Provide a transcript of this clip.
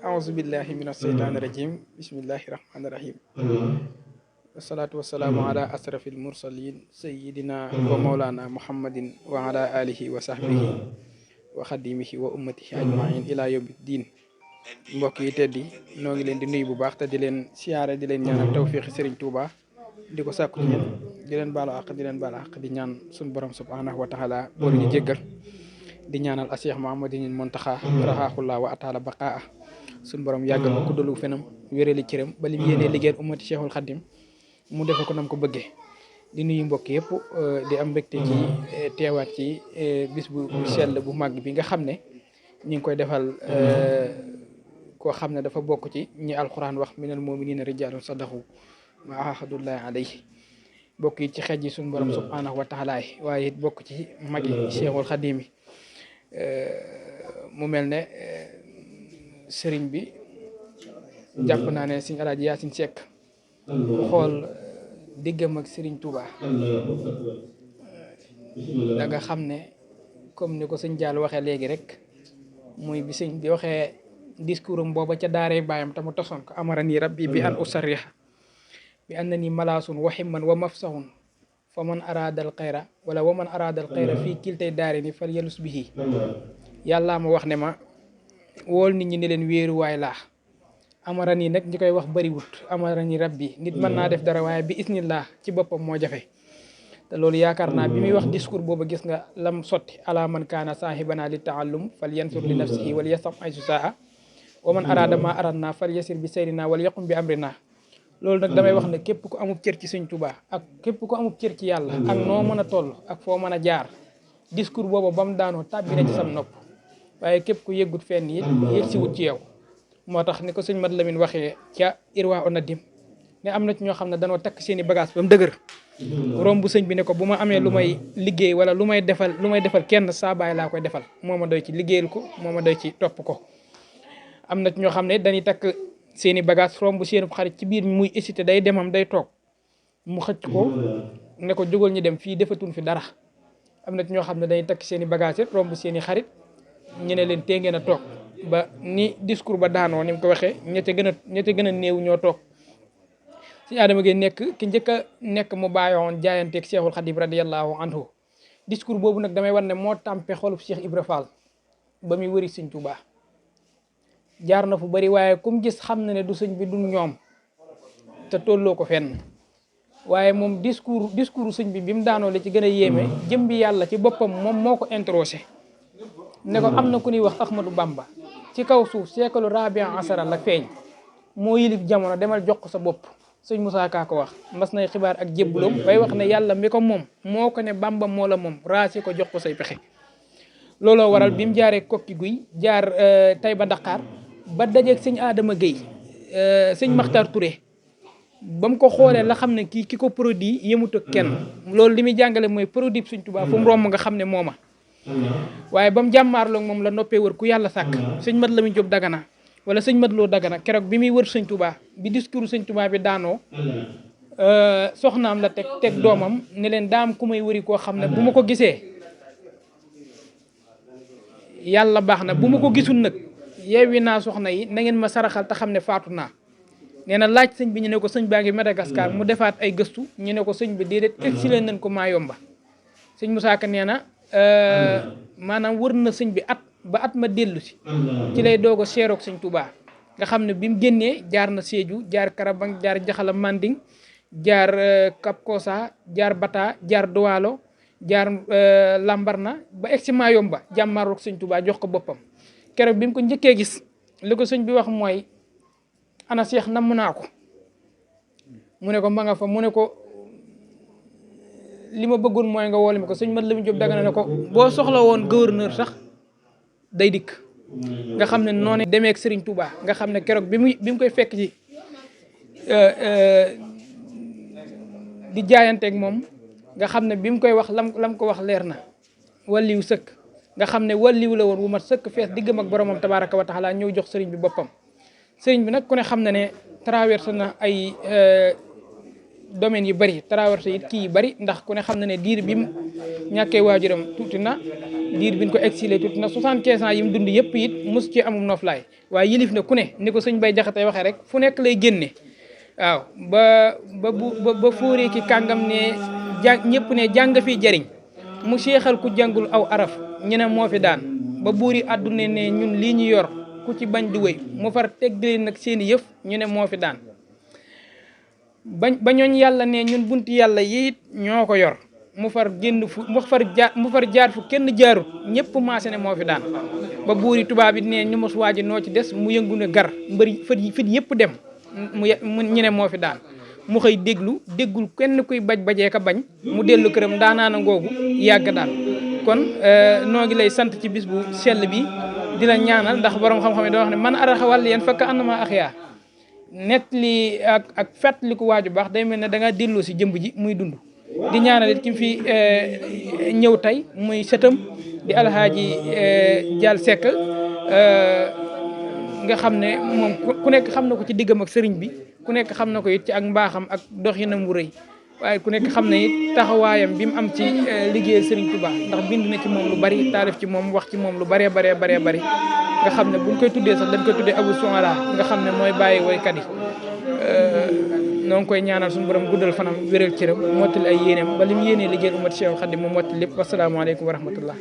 أعوذ بالله من الشيطان الرجيم بسم الله الرحمن الرحيم والصلاة والسلام على أشرف المرسلين سيدنا ومولانا محمد وعلى آله وصحبه وخديمه وأمته أجمعين إلى يوم الدين mbokk yi teddi noo ngi leen di nuyu bu baax te di leen siyaare di leen ñaanal tawfiixi Serigne Touba di ko sàkku ci yéen di leen baalu àq di leen baalu àq di ñaan suñu borom subhanahu wa taala boolu ñu jéggal di ñaanal a Cheikh Mouhamadinil Mountakha raxaaxullaa wa ataala baqaa suñu borom yàggal ko kuddalu fenam wérali cëram ba lim yéenee liggéeyal ummati Cheikhul Khadim mu defe ko nam ko bëggee di nuyu mbokk yëpp di am mbégte ci teewaat ci bis bu sell bu màgg bi nga xam ne ñu ngi koy defal koo xam ne dafa bokk ci ñi alxuraan wax minal mu'minina rijaalun sadaqu ma ahadullahi alayhi bokk yi ci xej yi suñu borom subhanahu wa taala waaye it bokk ci magi Cheikhul Khadim mu mel ne sëriñ bi jàpp naa ne Sëriñ Alaaji Yaasin Sekk xool diggam ak Sëriñ Touba da nga xam ne comme ni ko sëñ Jaal waxee léegi rek muy bi sëñ bi waxee discours am booba ca daaree baayam te mu tosoon ko amarani rabbi bi an usarriha bi annani malaasun wa himman wa mafsahun fa man araada al xayra wala wa man araada al xayra fii kiltay daari ni fal yalus bihi yàllaa ma wax ne ma wool nit ñi ne leen wéeruwaay laa amarani nag ñi koy wax bariwut amarani rabbi nit mën naa def dara waaye bi isnillah ci boppam moo jafe te loolu yaakaar naa bi muy wax discours booba gis nga lam sotti ala man kaana saahibana li taallum fal yansur li nafsihi wal yasam aysu saa wa man araada ma aradna fal yasir bi sayrina wal yaqum bi amrina loolu nag damay wax ne képp ku amub cër ci Sëñ Tuubaa ak képp ku amub cër ci yàlla ak noo mën a toll ak foo mën a jaar discours booba ba mu daanoo tàbbi na ci sam nopp waaye képp ku yëggut fenn it yëg si wut ci yow moo tax ni ko sëñ Mat Lamin waxee ca Irwa on Nadim ne am na ci ñoo xam ne danoo takk seen i bagage ba mu dëgër romb sëñ bi ne ko bu ma amee lu may liggéey wala lu may defal kenn saa baay laa koy defal moo ma doy ci liggéeyal ko moo ma doy ci topp ko am na ci ñoo xam ne dañuy takk seeni bagage romb seeni xarit ci biir muy hésité day demam day toog mu xëcc ko ne ko jógal ñu dem fii defatun fi dara am na ci ñoo xam ne dañuy takk seeni bagage it romb seeni xarit ñu ne leen tee ngeen a toog ba ni discours ba daanoo ni mu ko waxee ñette gën a néew ñoo toog si Adama Gueye nekk ki njëkk a nekk mu bàyyoon jaayanteeg Cheikhul Khadim radiyallahu anhu discours boobu nag damay war ne moo tàmpe xolub Cheikh Ibra Fall ba muy wëri Sëñ Tuubaa jaar na fu bari waaye kum gis xam na ne du sëñ bi du ñoom te tolloo ko fenn waaye moom discours sëñ bi mu daanoo la ci gën a yéeme jëm bi yàlla ci boppam moom moo ko introsé ne ko am na ku ñuy wax Ahmadou Bamba ci kaw suuf siècle rabian asara la feeñ moo yilif jamono demal jox ko sa bopp sëñ Moussa Ka ko wax mas nay xibaar ak jébbulom bay wax ne yàlla mi ko moom moo ko ne Bamba moo la moom raasi ko jox ko say pexe looloo waral bi mu jaaree kokki guy jaar Taïba Dakar ba dajeeg sëñ Adama Gueye sëñ Makhtar Touré ba mu ko xoolee la xam ne ki ko produit yemut ak kenn loolu li muy jàngale mooy produit Sëñ Tuubaa fu mu romb nga xam ne mooma waaye ba mu jàmmaarloog moom la noppee wër ku yàlla sàkk sëñ Mat Lamin Jóob Dagana wala sëñ Mat Loo Dagana keroog bi muy wër Sëñ Tuubaa bi discours Sëñ Tuubaa bi daanoo soxnaam la teg doomam ne leen daam ku may wëri koo xam ne bu ma ko gisee yàlla baax na bu ma ko gisul nag yeewi naa soxna yi na ngeen ma saraxal te xam ne faatu naa nee na laaj sëñ bi ñu ne ko sëñ baa ngi Madagascar mu defaat ay gëstu ñu ne ko sëñ bi déedéet exilé nañ ko Mayomba sëñ Moussa Ka nee na maanaam wër na sëñ bi ba at ma dellu si ci lay doog a seeroog Sëñ Tuubaa nga xam ne bi mu génnee jaar na Sédhiou jaar Karabang jaar Jaxala Manding jaar Cap Kosa jaar Bata jaar Doualo jaar Lambarna ba egg si Mayomba jàmmaaroog Sëñ Tuubaa jox ko boppam keroog bi mu ko njëkkee gis li ko sëñ bi wax mooy ana Seex namm naa ko mu ne ko ma nga fa mu ne ko li ma bëggoon mooy nga woole mi ko sëñ Mat Lamin Jóob Dagana ne ko boo soxla woon gouverneur sax day dikk nga xam ne noonu demee ak Serigne Touba nga xam ne keroog bi mu koy fekk ci di jaayanteeg moom nga xam ne bi mu koy wax lam ko wax leer na walliw sëkk nga xam ne walliw la woon wu mat sëkk fees diggam ak boromam tabaraka wa taala ñëw jox sëriñ bi boppam sëriñ bi nag ku ne xam na ne traversé na ay domaines yu bari traversé it kii yu bari ndax ku ne xam na ne diir bi mu ñàkkee waajuram tuuti na diir bi ñu ko exilé tuuti na 75 ans yi mu dund yëpp it mos ci amum noflaay waaye yilif na ku ne ni ko sëñ Bay Jaxate waxee rek fu nekk lay génne waaw ba fóoree ki kàngam ne ñëpp ne jàng fi jariñ mu seexal ku jàngul aw araf ñu ne moo fi daan ba buuri àdduna ne ñun lii ñu yor ku ci bañ di wéy mu far teg leen nag seeni yëf ñu ne moo fi daan ba ñooñ yàlla ne ñun bunti yàlla yi ñoo ko yor mu far jaar fu kenn jaarut ñëpp maase ne moo fi daan ba buuri tubaab yi ne ñu mos waaji noo ci des mu yëngu ne gar mbëri fit yëpp dem ñu ne moo fi daan mu xëy déggul kenn kuy bajee ka bañ mu dellu këram daanaana ngoogu yàgg daal kon noo ngi lay sant ci bis bu sell bi di la ñaanal ndax borom xam-xam yi da wax ne man araxawal yéen fakk annama axyaa net li ak fàttali ko waaju baax day mel ne da ngaa delloo si jëmb ji muy dund di ñaanal it ki fi ñëw tey muy sëtam di alhaaji Jaal Sekk nga xam ne moom ku nekk xam na ko ci diggam ak sëriñ bi ku nekk xam na ko it ci ak mbaaxam ak doxinam wu rëy waaye ku nekk xam ne it taxawaayam bi mu am ci liggéeyal sëriñ Tuubaa ndax bind na ci moom lu bari taalif ci moom wax ci moom lu baree bari nga xam ne buñ koy tuddee sax dañ koy tuddee Abu Suara nga xam ne mooy bàyyi woykat yi noo ngi koy ñaanal suñu borom guddal fanam wéral cëram mottali ay yéeneem ba li mu yéenee liggéeyal umat Cheikh Xadim mu mottali lépp wasalaamaaleykum wa rahmatullah